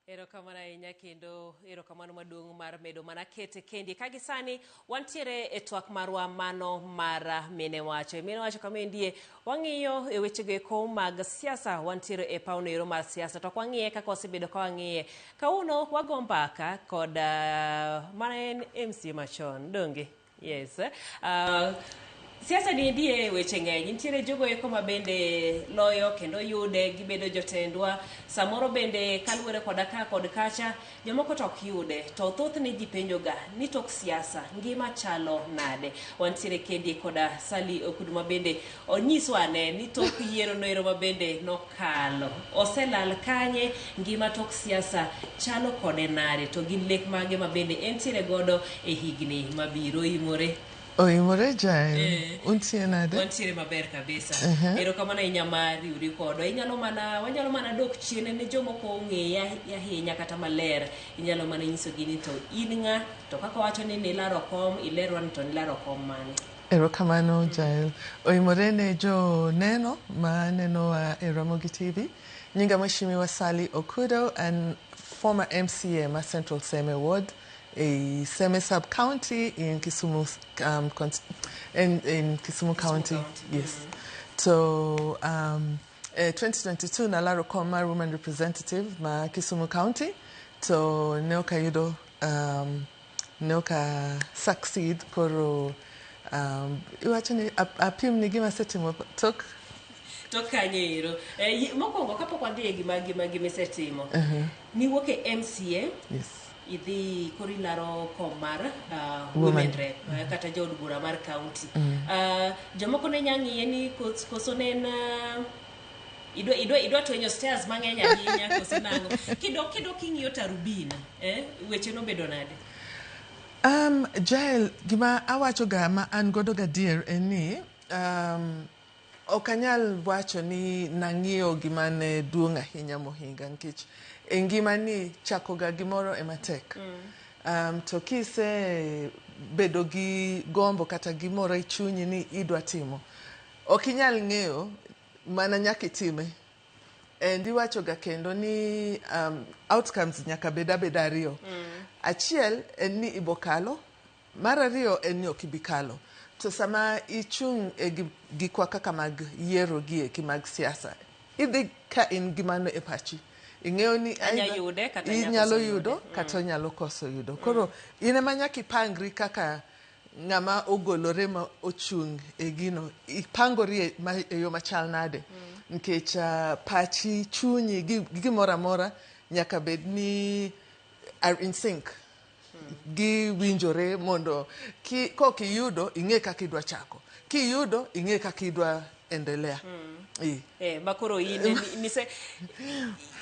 Erokamano ahinya kendo erokamano maduong' mar medo mana kete kendi. Ka gi sani wantiere e twak marwa mano mar mine wacho. E mine wacho kama endie wang'iyo e wechego eko mag siasa, wantiere e pawno ero mar siasa to ok wang'iye kaka wasebedo ka wang'iye. Kawuono wago mbaka kod mana en MCA machon, donge? Yes. Siasa ni endie weche ng'eny. Nitiere jogo eko ma bende loyo kendo yude, gibedo jotendwa. Samoro bende kaluwore koda ka kod kacha, jomoko to ok yude. To thothne ji penjoga ni tok siasa ngima chalo nade? Wantiere kendi koda Sally Okudu ma bende onyiswa ane ni tok yiero noero ma bende nokalo. Oselal kanye, ngima tok siasa chalo kode nade? To gin lek mage ma bende entiere godo e higni mabiro imore? Oimore Jael, untie nade? Wantiere maber kabisa. Erokamano ahinya mar riwri kodwa. Inyalo mana wanyalo mana dok chien ne jomoko ong'eyi ahinya kata maler. Inyalo mana nyisogi ni to in ng'a to kaka wacho ni nilaro kom, ilerwa ni to nilaro kom mane. Erokamano Jael. Oimore ne jo neno ma nenowa e Ramogi TV. Nyinga Mheshimiwa Sally Okudo, an former MCA ma Central Seme Ward e Seme Sub County in Kisumu in Kisumu County. County. Yes. So 2022 nalaro kom mar woman representative ma Kisumu County to ne ok ayudo ne ok a succeed koro iwacho ni apim ni gima asetimo tok Tok kanye ero. Mokwongo kapok wadhi e gima isetimo. Niwuok e MCA. Yes. Idhi koro ilaro kom mar Women. women rep kata jaod bura mar county. Jomoko ne nya ng'iye ni koso ne en idwa twenyo stairs mang'eny ahinya koso nang'o. Kidok king'iyo tarubin, weche nobedo nade? Jael, gima awacho ga ma an godo gadier en ni ok anyal wacho ni nang'iyo gima ne duong' ahinya mohinga nikech e ngima ni chako ga gimoro ema tek. To kise bedo gi gombo kata gimoro e chunyi ni idwa timo, ok inyal ng'eyo mana nyaka itime. And iwacho ga kendo ni outcomes nyaka bed abeda ariyo. Achiel en ni ibo kalo, mar ariyo en ni ok ibi kalo. To sama ichung' e gikwa kaka mag yiero gi eki mag siasa, idhi ka in gi mano e pachi. Ing'eyo ni Anya either yude kata anya inyalo koso yudo yude. kata onyalo koso yudo. Koro in ema nyaka ipangri kaka ng'ama ogolore ma ochung' e gino, ipangori e yo machal nade. Nikech pachi, chunyi gi gimoro amora nyaka bed ni are in sync. Giwinjore mondo kok iyudo ing'e kaka idwa chako. Kiyudo ing'e kaka idwa endelea. Ma koro in nise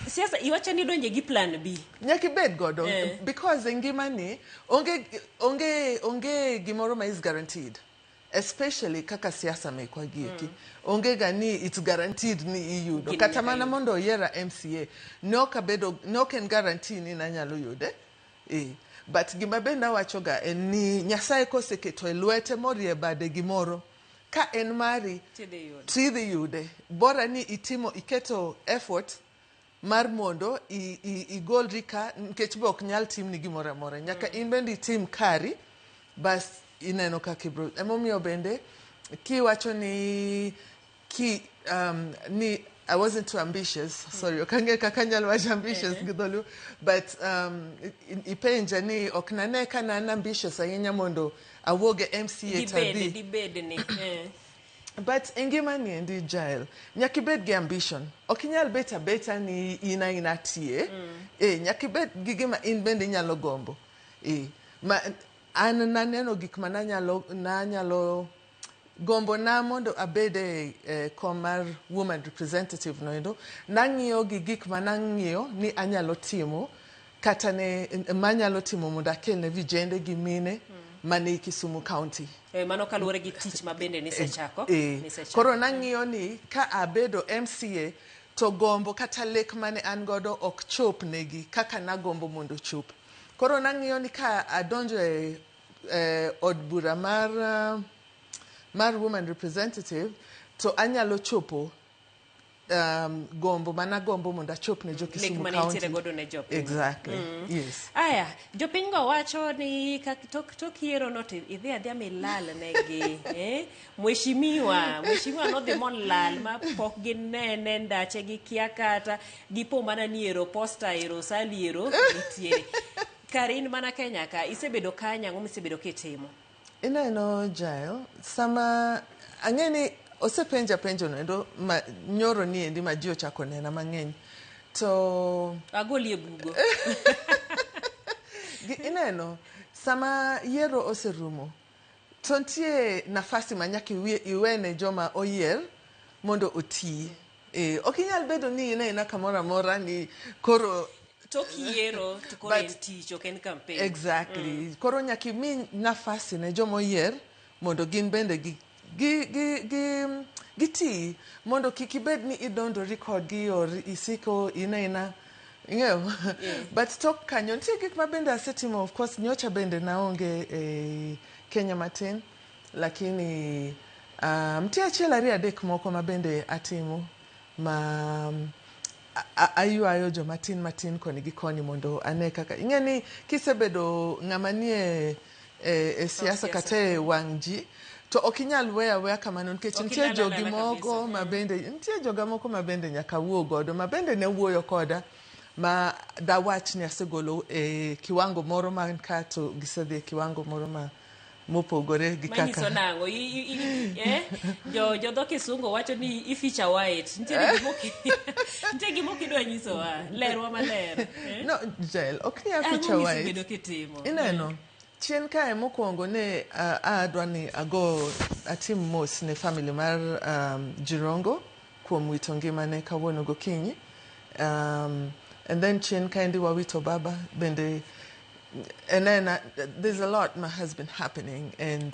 siasa iwacho ni idonje gi plan B. Nyaka ibed godo because e ngimani onge gimoro ma is guaranteed. Especially kaka siasa mekwa gi eki. Onge ga ni it's guaranteed ni iyudo. Gini Kata nyaka mana yud. mondo oyiera MCA, ne ok abedo, ne ok en guarantee ni nanyalo yude. But gima bende awacho ga en ni Nyasaye koseketo e lwete morie bade gimoro, ka en mari, Tidhi yude. tidhi yude. Bora ni iketo effort mar mondo igolri ka, nikech be ok nyal timni gimoro amora. Nyaka in bende itim kari, bas ineno kaka ibro. Emomiyo bende kiwacho ni ni I wasn't too ambitious. Sorry, ok ang'eyo kaka anyalo wacho ambitious gi dholuo. But ipenja ni ok nane ka ne an ambitious ahinya mondo awuog e MCA to adhi. Dibed ni. But e ngimani endi Jael, nyaka ibed gi ambition. Ok inyal bet abeta ni in aina tie. Nyaka ibed gi gima in bende inyalo gombo. Ma, an naneno gik ma nanyalo gombo na mondo abed e kom mar woman representative noendo. Nang'iyo gi gik ma nang'iyo ni anyalo timo kata ne manyalo timo mondo akel ne vijende gi mine mane Kisumu County. Mano kaluwore gi tich ma bende nisechako. Nisechako. Koro nang'iyo ni ka abedo MCA to gombo kata lek mane an godo ok chop negi kaka nagombo mondo ochop. Koro nang'iyo ni ka adonjo e od bura mar woman representative to anyalo chopo gombo mana gombo mondo achop ne jo Lek Kisumu mane County. intiere godo ne jopiny. Exactly. Yes. Aya, jopiny go wacho ni tok yiero no to idhi adhiya milal negi. Eh? Mheshimiwa nodhi molal ma pok ginene ndache gikia kata gipo mana ni ero posta ero sali ero nitiere. Kar in mana Kenya ka isebedo kanye ang'o misebedo kitimo? Ineno Jael, sama ang'e ni osepenja penjo no endo ma nyoro ni endi ma ji ochako nena mang'eny to Agoli e bugo. Ineno sama yiero oserumo to nitie nafasi ma nyaka iwene joma oyier mondo oti. Ok inyal bedo ni in aina kamoro amora ni koro Tok yiero to koro en tich ok en campaign. Exactly. Koro nyaka imi nafasi ne joma oyier mondo gin bende giti mondo kik ibed ni idondori kodgi or isiko in aina ing'eyo. But tok kanyo nitie gik ma bende asetimo. Of course nyocha bende naonge e Kenya matin, lakini nitie achiel ariyo adek moko ma bende atimo ma aywayo joma tin matin koni gi koni mondo ane kaka ing'e ni kisebedo ng'ama nie e siasa kata e wang' ji to ok inyal weyo aweya kamano nikech nitie jogi moko ma bende nitie joga moko ma bende nyaka wuo godo ma bende ne wuoyo koda ma dawach ni asegolo e kiwango moro man ka to gisedhi e kiwango moro ma mopogore gi Manyiso kaka nang'o? Eh? Jo dho kisungu wacho ni ificha white. Nitie gima ok idwa nyisowa. Lerwa maler. Eh? No, Jael, ok ni aficha Ang'o white. misebedo kitimo? Ineno, chien kae mokwongo ne adwa ni ago atim mos ne family mar Jirongo kuom wito ngimane kawuono gokinyi. And then chien kaendi wawito baba bende. And then there's a lot ma has been happening, and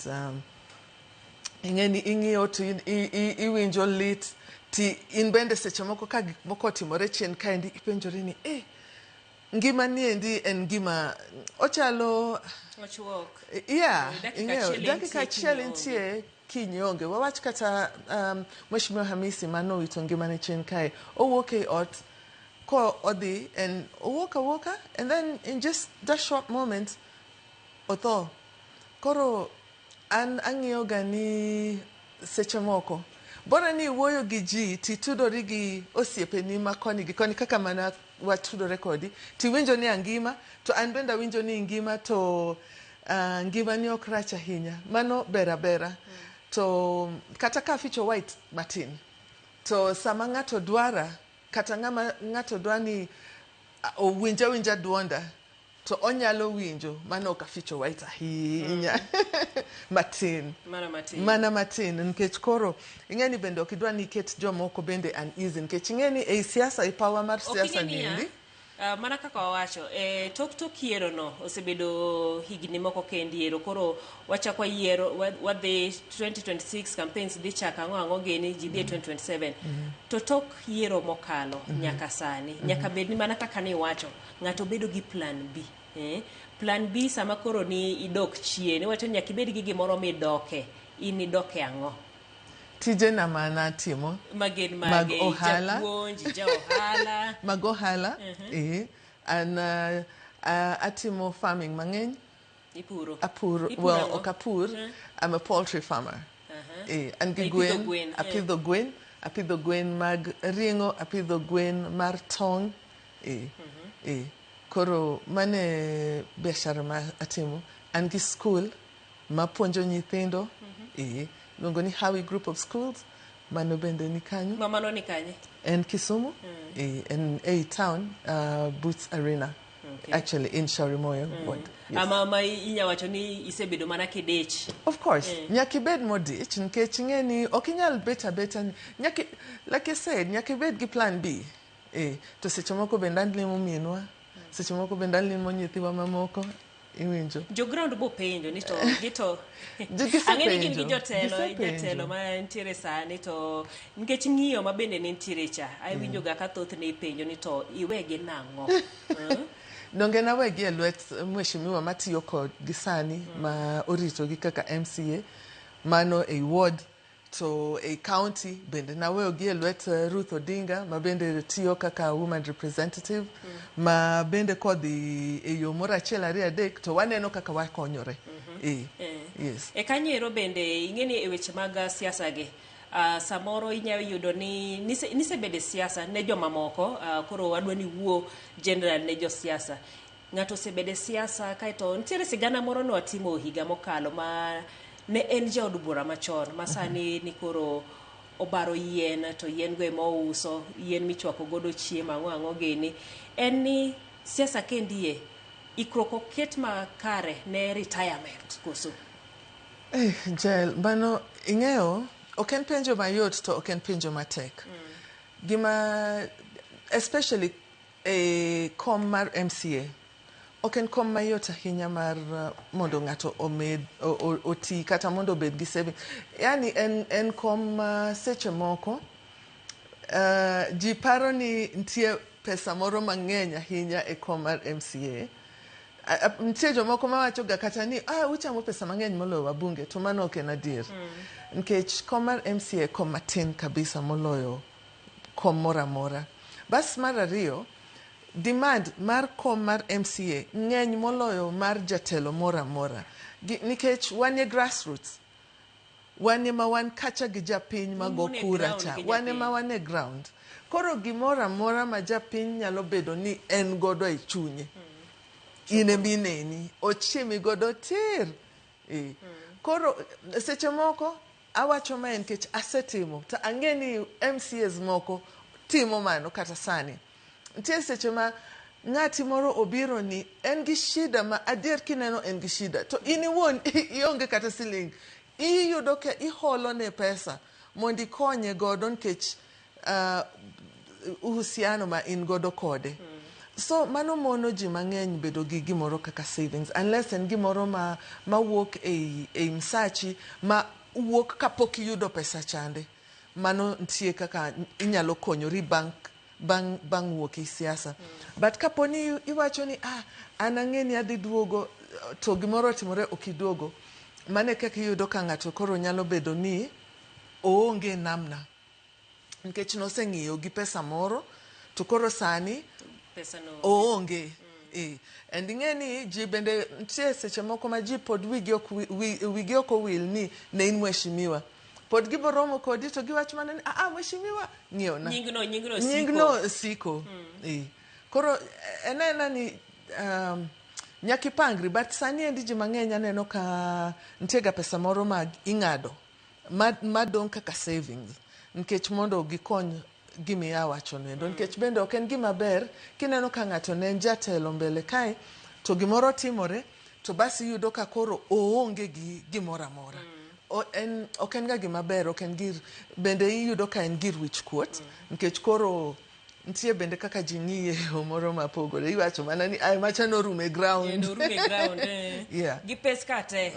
ing'e ni ing'iyo to iwinjo lit ti in bende seche moko ka gik moko otimore chien kaendi ipenjori ni ngima niendi en gima ochalo Ochuok. Yeah, Dakika ing'eyo, achiel dakika entie, achiel kiny entie kiny onge. Wawach kata Mheshimiwa Hamisi manowito ngimane chien kae, owuok e ot ko odhi and owuok awuoka and then in just that short moment otho. Koro an ang'iyo ga ni seche moko bora ni iwuoyo gi ji titudori gi osiepeni ma koni gi koni kaka mana watudore kodi tiwinjo ni angima to an bende awinjo ni ingima to ngimani ok rach ahinya, mano ber abera. To kata ka aficho white matin to sama ng'ato dwara kata ng'ama ng'ato dwa ni owinj awinja duonda to onyalo winjo mano ok aficho white ahinya matin. Mana matin. Mana matin nikech koro ing'e ni bende ok idwa ni iket jomoko bende uneasy nikech ing'e ni ei siasa e power mar Ok siasa ing'e niya, niendi mana kaka wawacho, tok yiero no osebedo higni moko kendi ero koro wachako yiero wadhi 2026 campaigns dhi chako ang'o ang'o gini ji dhi e 2027 to tok yiero mokalo nyaka sani nyaka bed ni mana kaka niwacho ng'ato bedo gi plan B. Plan B sama koro ni idok chien iwacho ni nyaka ibed gi gimoro midoke in idoke ang'o? Tijena ma natimo Magen mag mage, ohala. Japuonj, ja ohala. Mag ohala, an atimo farming mang'eny. Ipuro. Apuro, Ipuro well, ang'o? ok apur. I'm a poultry farmer. An gi Ipidho gwen, gwen, apidho gwen, apidho gwen mag ring'o, apidho gwen mar tong'. Koro mane biashara ma atimo. An gi school mapuonjo nyithindo. Iluongo ni Hawi Group of Schools. Mano bende ni kanyo. Ma mano ni kanye? En Kisumu. En a town, Boots Arena. Okay. Actually in Shaurimoyo ward. Yes. Ama ma inya wacho ni isebedo mana kidich. Of course. Nyaka ibed modich nikech ing'e ni ok inyal bet abeta ni nyaka, like I said, nyaka ibed gi plan B. To seche moko bende alimo minwa, seche moko bende alimo nyithiwa mamoko. Iwinjo. Jo ground bo penjo ni to gito Gisepenjo. Ang'e ni gin gi jotelo, Gisepenjo. jatelo ma nitiere sani to nikech ng'iyo ma bende ne nitiere cha, awinjo ga ka thothne ipenjo ni to iwegi nang'o? Donge nawegi e lwet mheshimiwa matiyo kod gi sani ma oritogi kaka MCA mano ei ward To e county bende naweyo gi e lwet Ruth Odinga ma bende tiyo kaka woman representative ma bende kodhi e yo moro achiel ariyo adek to waneno kaka wakonyore. Yes. E kanyo ero bende ing'e ni e weche mag siasa gi samoro inyalo yudo ni nisebedo e siasa ne jomamoko, koro wadwa ni wuo general ne josiasa. Ng'ato osebedo e siasa kaeto nitiere sigana moro ne watimo higa mokalo ma ne en jaod bura machon ma sani ni koro obaro yien to yien go ema ouso, yien michwako godo chiemo ang'o ang'o gini. En ni siasa kendie ikruok oket makare ne retirement koso? Jael, mano ing'eyo ok en penjo mayot to ok en penjo matek. Gima especially e kom mar MCA ok en kom mayot ahinya mar mondo ng'ato omed oti kata mondo obed gi saving. Yani en kom ma seche moko ji paro ni nitie pesa moro mang'eny ahinya e kom mar MCA. Nitie jomoko mawacho ga kata ni uchamo pesa mang'eny moloyo wabunge, to mano ok en adier. Nikech kom mar MCA kom matin kabisa moloyo kom moro amora. Bas mar ariyo, demand mar kom mar MCA ng'eny moloyo mar jatelo moro amora. Nikech wan e grassroots, wan ema wan kacha gi japiny mago kura cha, wan ema wan e ground. Koro gimoro amora ma japiny nyalo bedo ni en godo e chunye, in ema ineni, ochimi godo tir. Koro seche moko awacho mae nikech asetimo, to ang'e ni MCAs moko timo mano kata sani. Nitie seche ma ng'ati moro obiro ni en gi shida ma adier kineno en gi shida, to in iwuon ionge kata siling. Iyudo ka iholo ne pesa mondo ikonye godo nikech uhusiano ma in godo kode. So mano mono ji mang'eny bedo gi gimoro kaka savings, unless en gimoro ma mawuok ei msachi ma wuok kapok iyudo pesa chande. Mano nitie kaka inyalo konyori bang' wuok e siasa. But kapo ni iwacho ni an ang'e ni adhi duogo to gimoro otimore ok iduogo, mano e kaka iyudo ka ng'ato koro nyalo bedo ni oonge namna. Nikech noseng'iyo gi pesa moro to koro sani oonge. And ing'e ni ji bende nitie seche moko ma ji pod wigi ok owil ni ne in mheshimiwa. Pod giboromo kodi to giwacho mana ni mheshimiwa ng'iewna. Nyingno siko. Koro en aena ni nyaka ipangri, but sani endi ji mang'eny aneno ka nitie ga pesa moro ma ing'ado madong' kaka savings nikech mondo gikony gima awacho noendo. Nikech bende ok en gima ber kineno ka ng'ato ne en jatelo mbele kae to gimoro timore to basi iyudo ka koro oonge gi gimoro amora. Ok en ga gima ber, ok en gir, bende iyudo ka en gir wich kuot nikech koro nitie bende kaka ji ng'iye e yo moro mapogore. Iwacho mana ni ai macha norumo e ground. Yeah. Gi pes ka te.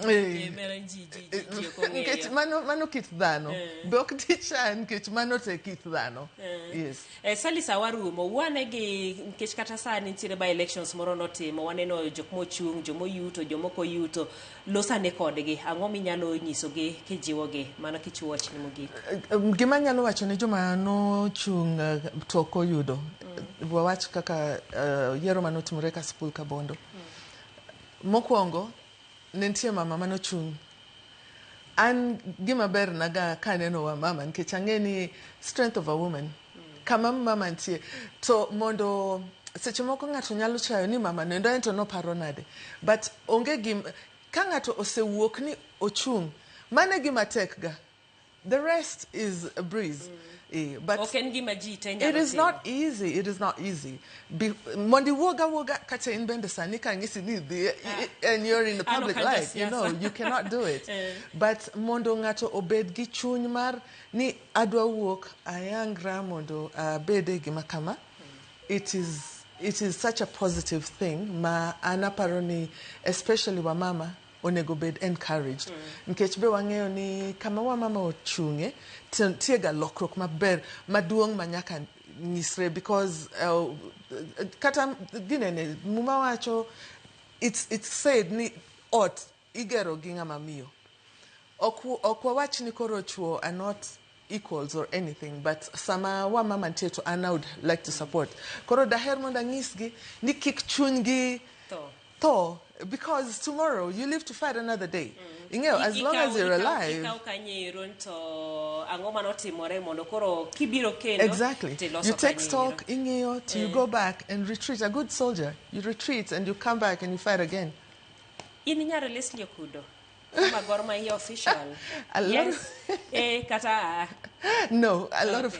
Nikech mano kit dhano. Be ok dichan nikech mano te kit dhano. Yes. Sally sawarumo wane gi nikech kata sani nitiere by elections moro notimo, waneno jok mochung', jomoyuto, jomoko yuto. Losane kodgi, ang'o minyalo nyisogi kijiwogi mana kichiwo wachni mogik? Gima anyalo wacho ne joma nochung' to ok oyudo, wawach kaka yiero manotimore Kasipul Kabondo. Mokwongo, ne nitie mama manochung'. An gima ber naga kaneno wa mama nikech ang'e ni strength of a woman. Kama mama nitie to mondo seche moko ng'ato nyalo chayo ni mama nendo en to noparo nade, but onge gim ka ng'ato osewuok ni ochung', mano e gima tek ga. The rest is a breeze. But ok en gima ji te nyalo it is timo. Not easy. It is not easy. Mondo iwuog awuoga kata in bende sani ka ng'isi ni idhi and you're in the public life, you know, you cannot do it. But mondo ng'ato obed gi chuny mar ni adwa wuok ayangra mondo abed e gima kama, it is such a positive thing ma an aparo ni especially wamama onego bed encouraged. Nikech be wang'eyo ni kama wamama ochung'e nitie ga lokruok maber maduong' ma nyaka nyisre because kata ginene Muma wacho it's said ni ot igero gi ng'ama miyo. Ok wawach ni koro chuo are not equals or anything, but sama wamama nitie to an I would like to support. Koro daher mondo anyisgi ni kik chunygi Tho. tho, because tomorrow you live to fight another day. Ing'eyo, as long as you're alive. Ikaw kanyero to ang'o manotimore mondo koro kibiro kendo tiloso You take kanyero. Stock, ing'eyo, to you go back and retreat. A good soldier, you retreat and you come back and you fight again. In nyar Leslie Okudo ma Gor Mahia official. A lot Yes. Kata ah, No, a lot of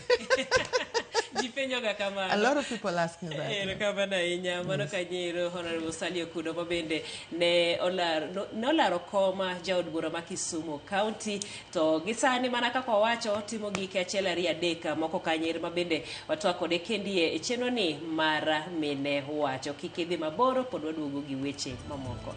ji penjoga kamano. A lot of people ask me that. Erokamano ahinya. Mano kanyero Honorable Sally Okudo ma bende ne olaro, ne olaro koma jaod bura ma Kisumu County to gi sani mana kaka wawacho timo gike achiel ariyo adek moko kanyero ma bende watwak kode kendie e chenro ni mar mine wacho. Kik idhi maboro, pod waduogo gi weche mamoko.